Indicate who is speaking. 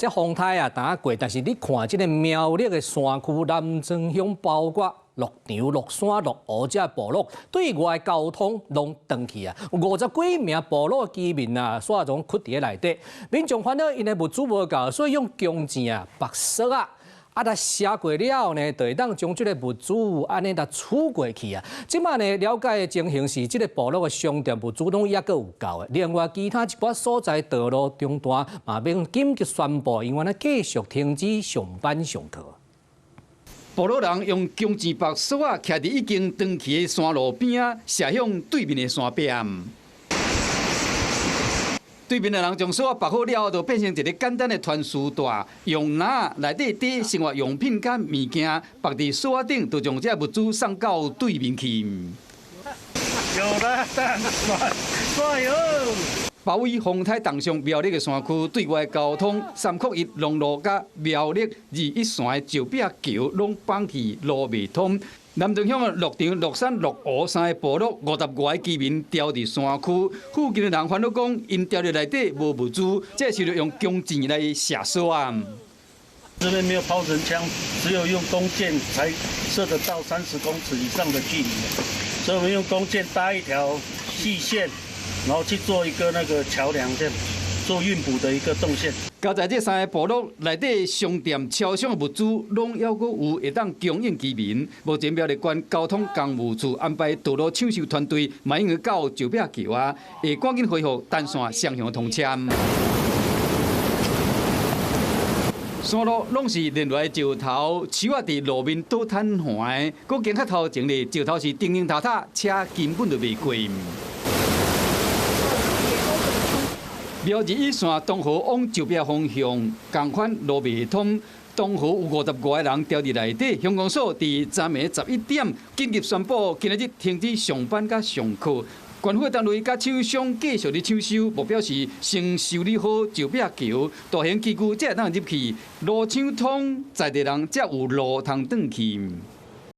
Speaker 1: 這風颱啊，淡過，但是你看這个苗栗的山區南庄鄉，包括鹿場、鹿山、鹿湖這部落，對外交通攏斷去啊！50幾名部落居民啊，煞總困佇內底，民眾煩惱𪜶的物資無夠，所以用弓箭啊、縛索仔。啊，來射過了後呢，就會當將這个物資按呢來取過去啊。這馬呢了解的情形是，這个部落的商店物資攏猶閣有夠的。另外，其他一寡所在道路中斷，嘛免緊急宣布，猶原咧繼續停止上班上課。
Speaker 2: 部落人用弓箭縛索仔，徛佇已經斷去的山路邊仔，射向對面的山壁。對面的人將索仔縛好了後，就變成一个簡單的傳輸帶，用籃仔內底佇生活用品佮物件縛佇索仔頂，就將這物資送到對面去。
Speaker 3: 有啦，帥喲！
Speaker 2: 包圍風颱重傷苗栗的山區，對外交通三擴一農路佮苗栗二一線的石壁橋攏綁去，路袂通。南庄鄉的鹿場、鹿山、鹿湖三个部落，55个居民住佇山區，附近的人煩惱講，𪜶住佇內底無物資，這時就用弓箭來射索仔。
Speaker 3: 這邊沒有拋繩槍，只有用弓箭才射得到30公尺以上的距離，所以我們用弓箭搭一條細線，然後去做一個那個橋梁，這樣做運補的一個動線。
Speaker 2: 交在這三个部落內底商店、超商的物資，攏猶閣有會當供應居民。目前苗栗縣交通工務處安排道路搶修團隊，嘛已經到石壁橋啊，會趕緊恢復單線雙向通車。山路攏是連來石頭，樹仔佇路面倒癱瘓，閣行較頭前咧，石頭是釘釘塌塌，車根本就袂過。苗二一線東河往石壁方向，仝款路袂通。東河有55个人住佇內底，鄉公所佇昨暝11點緊急宣布，今仔日停止上班佮上課。縣府單位佮廠商繼續咧搶修，目標是先修理好石壁橋，大型機具才會當入去。路搶通，在地人才有路通轉去。